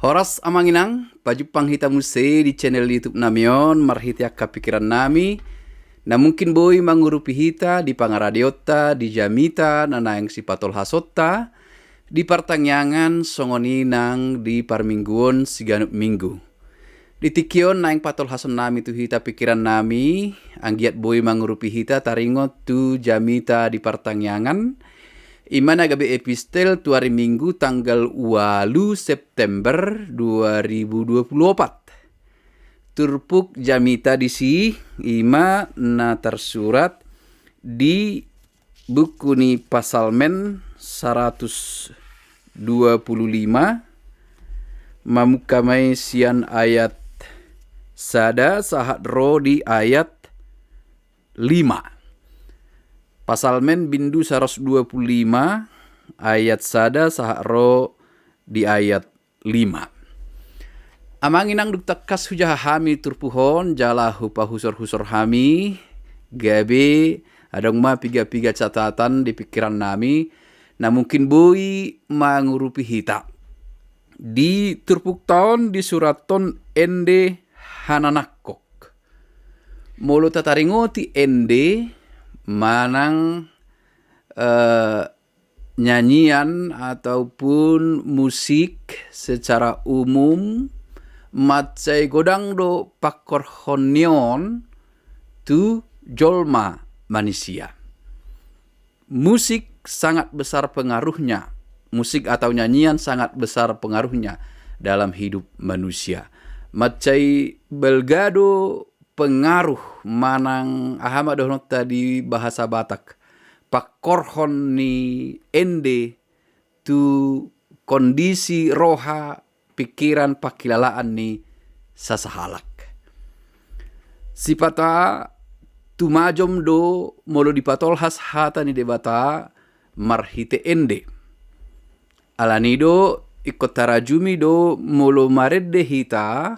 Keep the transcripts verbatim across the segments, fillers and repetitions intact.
Horas amang inang, pajumpang hita muse di channel YouTube nami on marhite angka pikiran nami, na mungkin boi mangurupi hita di pangaradeonta di jamita na naeng sipatolhasonta di partangiangan songon i nang di parmingguon siganup minggu. Di tingki on naeng patolhason nami tu hita pikiran nami, anggiat boi mangurupi hita taringot tu jamita di partangiangan, i ma na gabe epistel tu ari Minggu tanggal ualu September dua ribu dua puluh opat. Turpuk jamita disi i ma na tarsurat di buku ni Pasalmen saratus dua puluh lima, mamungka ma i sian ayat sada sahat ro di ayat lima. Pasalmen bindu saratus dua puluh lima ayat sada sahat ro di ayat lima. Amang inang, dung tangkas hujaha hami turpuk on jala hupahusorhusor hami, gabe adong ma piga-piga catatan di pikiran nami na mungkin boi mangurupi hita. Di turpukta on disurathon ende hananangkok. Molo tataringoti ende manang, eh, nyanyian ataupun musik secara umum, mansai godang do pangkorhon ni on tu jolma manisia. Musik sangat besar pengaruhnya, musik atau nyanyian sangat besar pengaruhnya dalam hidup manusia. Mansai balga do pengaruh manang aha ma dohononta di bahasa Batak, pangkorhon ni ende tu kondisi roha, pikiran, pangkilalaan ni sasahalak. Sipata tumajom do molo dipatolhas hata ni Debata marhite ende. Alani do ingkon tarajumi do molo marende hita,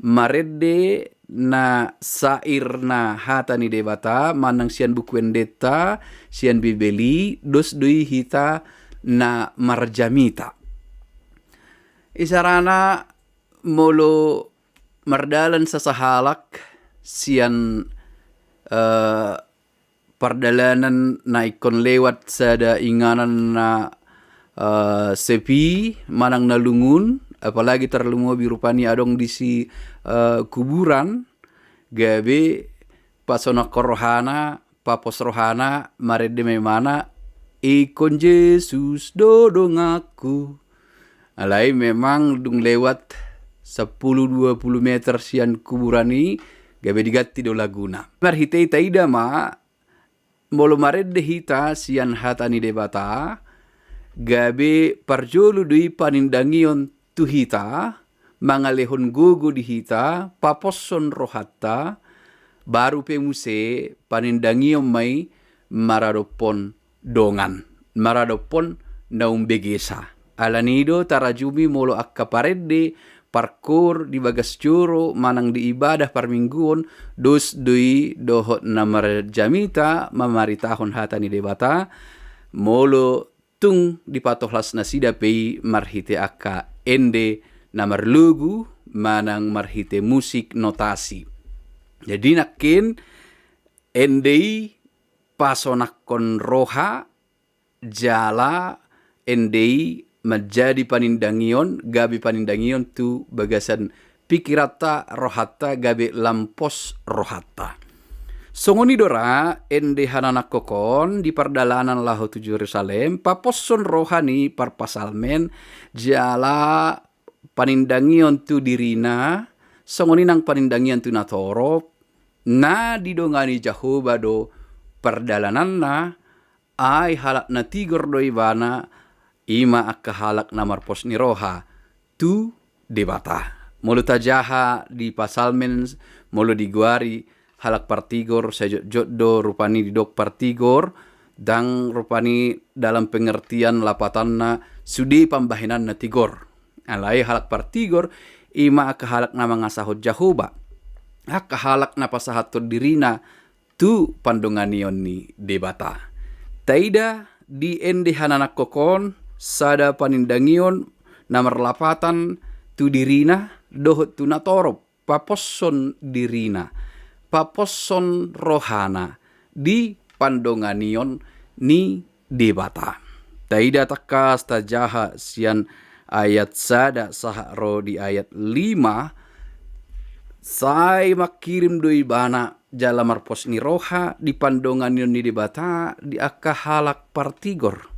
marende na sairna hata ni Debata manang sian buku endenta, sian Bibel i, dos do i hita na marjamita. Isarana molo mardalan sasahalak sian, eh, pardalanan na ingkon lewat sada inganan na, eh, sepi manang na lungun, apalagi tarlumobi rupani adong disi, eh, kuburan, gabe pasonangkon rohana, papos rohana, marende ma imana, ingkon Jesus do donganku. Alai memang dung lewat sampulu dua pulu meter sian kuburan i, gabe diganti do laguna. Marhite i taida ma, molo marende hita sian hata ni Debata, gabe parjolo do i panindangion tu hita, mangalehon gogo di hita, paposhon rohanta, baru pe muse panindangion ma i maradophon dongan, maradophon na umbegesa. Alani do tarajumi molo angka parende, parkoor di bagas joro manang di ibadah parmingguon, dos do i dohot na marjamita mamaritahon hata ni Debata, molo tung dipatolhas nasida pe i marhite angka ende na marlogu manang marhite musik notasi. Jadi nangkin ende i pasonangkon roha, jala ende i manjadi panindangion, gabe panindangion tu bagasan pikiranta, rohanta, gabe lam pos rohanta. Songon i do ra ende hananangkok on di pardalanan laho tu Jerusalem, paposhon roha ni parpasalmen, jala panindangion tu dirina, songon i nang panindangion tu natorop, na didongani Jahowa do pardalananna, ai halak na tigor do ibana, i ma angka halak na marpos ni roha tu Debata. Molo tajaha di pasalmen, molo digoari halak partigor, sai jotjot do rupani didok partigor, ndang rupani dalam pengertian lapatanna sude pambahenanna tigor. Alai halak partigor, i ma angka halak na mangasahon Jahowa, angka halak na pasahathon dirina tu pandonganion ni Debata. Taida di ende hananangkok on sada panindangion na marlapatan tu dirina dohot tu natorop paposhon dirina, paposhon rohana di pandonganion ni Debata. Taida tangkas tajaha sian ayat sada sahat ro di ayat lima, sai mangkirim do ibana jala marpos ni roha di pandonganion ni Debata di angka halak partigor.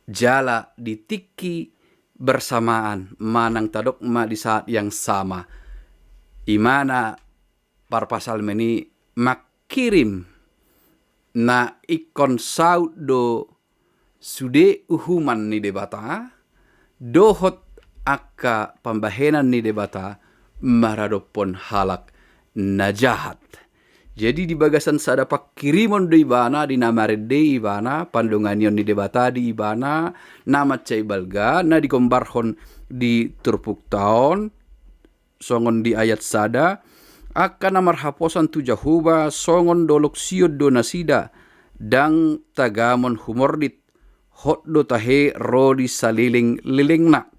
Jala di tingki bersamaan manang tadok ma di saat yang sama, imana parpsalmen i mangkirim na ingkon saut do sude uhuman ni Debata dohot angka pambahenan ni Debata maradophon halak na jahat. Jadi di bagasan sada pangkirimon do ibana di na marende ibana, pandonganion ni Debata di ibana na mansai balga na digombarhon di turpukta on, songon di ayat sada, angka na marhaposan tu Jahowa songon dolok sion do nasida, ndang tagamon humordit, hot do tahe ro di saleleng-lelengna.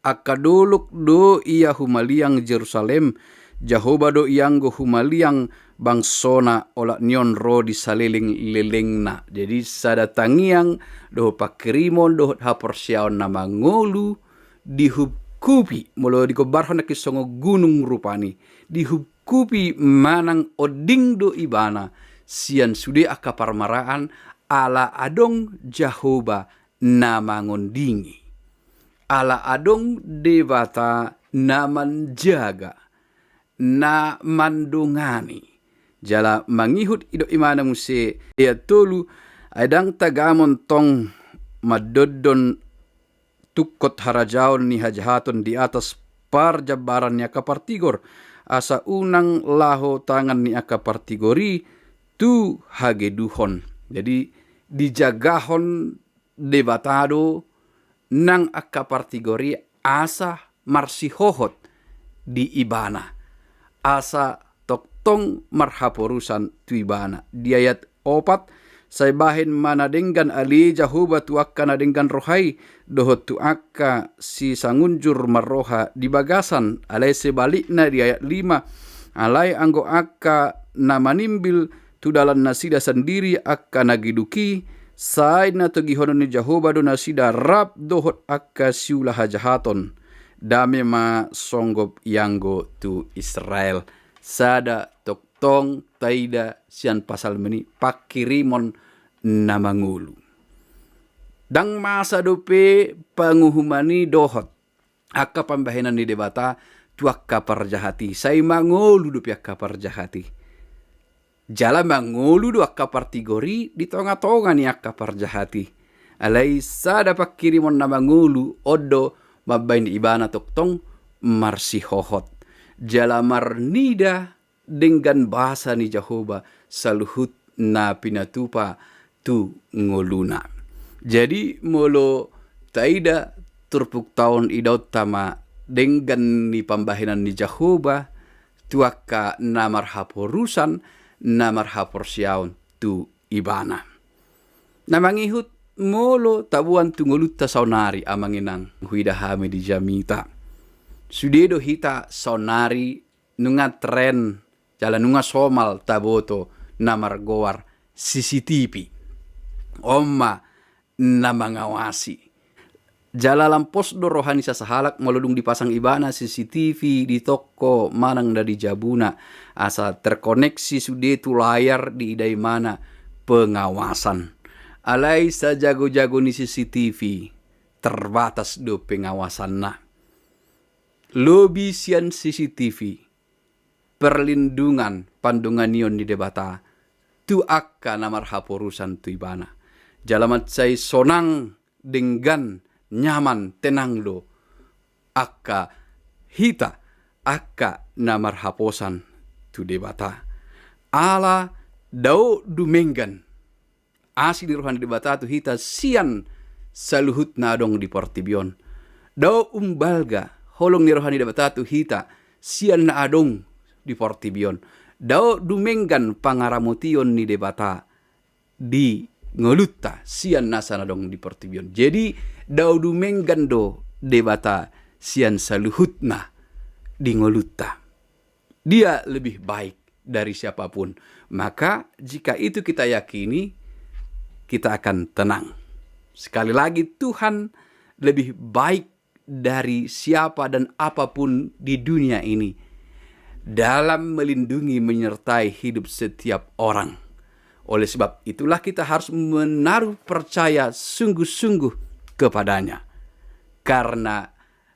Angka dolok do ia humaliang Jerusalem, Jahowa do ianggo humaliang bangsona olat ni on ro di saleleng-lelengna. Jadi sada tangiang dohot pangkirimon dohot haporseaon na mangolu dihuphupi, molo digombarhon nangkin songon gunung rupani, dihuphupi manang onding do ibana sian sude angka parmaraan, ala adong Jahowa na mangondingi, ala adong Debata na manjaga, na mandongani. Jala mangihut didok ibana muse, ayat tolu, ai ndang tagamon tong mandondon tungkot harajaon ni hajahaton di atas parjambaran ni angka partigor, asa unang laho tangan ni angka partigor i tu hageduhon. Jadi dijagahon Debata do nang angka partigor i asa marsihohot di ibana, asa tongtong marhaporusan tu ibana. Di ayat opat, sai bahen ma na denggan ale Jahowa tu angka na denggan roha i, dohot tu angka sisangunjur marroha di bagasan. Alai sebalikna di ayat lima, alai anggo angka na manimbil tu dalan nasida sandiri angka na geduk i, sai na togihonon ni Jahowa do nasida rap dohot angka siula hajahaton. Dame ma songgop ianggo tu Israel. Sada tongtong taida sian psalmen i pangkirimon na mangolu. Ndang masa dope panguhuman i dohot angka pambahenan ni Debata tu angka parjahat i, sai mangolu dope angka parjahat i. Jala mangolu do angka partigor i di tongatonga ni angka parjahat i. Alai sada pangkirimon na mangolu on do mambahen ibana tongtong marsihohot jala marnida denggan basa ni Jahowa saluhut na pinatupa tu ngoluna. Jadi molo taida turpukta on, idaonta ma denggan ni pambahenan ni Jahowa tu angka na marhaporusan, na marhaporseaon tu ibana. Na mangihut, molo taboan tu ngolunta saonari, amang inang, huida hami di jamita, sude do hita saonari nunga tren jala nunga somal taboto na margoar C C T V. On ma na mangawasi. Jala lam pos do roha ni sasahalak molo dung dipasang ibana C C T V di toko manang na di jabuna, asa terkoneksi sude tu layar, diida ibana pengawasan. Alai sajagojago ni C C T V terbatas do pengawasanna. Lobi sian C C T V perlindungan pandonganion ni Debata tu angka na marhaporusan tu ibana. Jala mansai sonang, denggan, nyaman, tenang do angka hita, angka na marhaposan tu Debata. Ala dao dumenggan asi ni roha ni Debata tu hita sian saluhut na adong di portibi on. Dao umbalga holong ni roha ni Debata tu hita sian na adong di portibi on. Dao dumenggan pangaramotion ni Debata di ngolunta sian nasa na adong di portibi on. Jadi dao dumenggan do Debata sian saluhutna di ngolunta. Dia lebih baik dari siapapun. Maka jika itu kita yakini, kita akan tenang. Sekali lagi, Tuhan lebih baik dari siapa dan apapun di dunia ini dalam melindungi, menyertai hidup setiap orang. Oleh sebab itulah kita harus menaruh percaya sungguh-sungguh kepada-Nya. Karena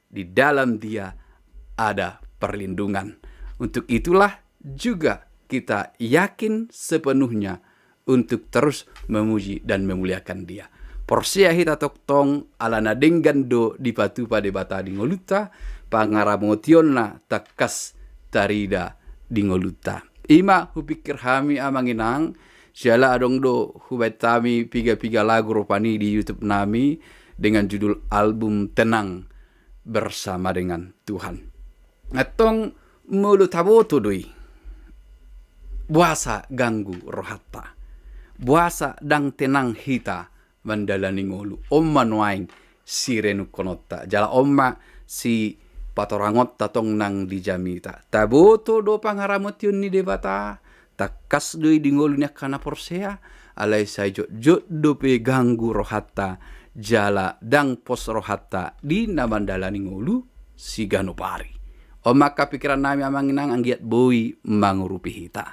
di dalam Dia ada perlindungan. Untuk itulah juga kita yakin sepenuhnya untuk terus memuji dan memuliakan Dia. Porsea hita tongtong, alana denggan do dipatupa Debata di ngolunta, pangaramotionna tangkas tarida di ngolunta. I ma hupikir hami, amang inang, siala adong do hubaen hami piga-piga lagu rupani di YouTube nami dengan judul album Tenang Bersama Dengan Tuhan. Antong molo taboto do i, boasa ganggu rohanta? Boasa ndang tenang hita mandalani ngolu? On ma nuaeng sirenungkononta, jala on ma sipatorangonta tong nang di jamita. Taboto do pangaramotion ni Debata, tangkas do i di ngolu ni angka na porsea, alai sai jotjot dope ganggu rohanta, jala ndang pos rohanta di na mandalani ngolu siganup ari. On ma angka pikiran nami, amang inang, anggiat boi mangurupi hita.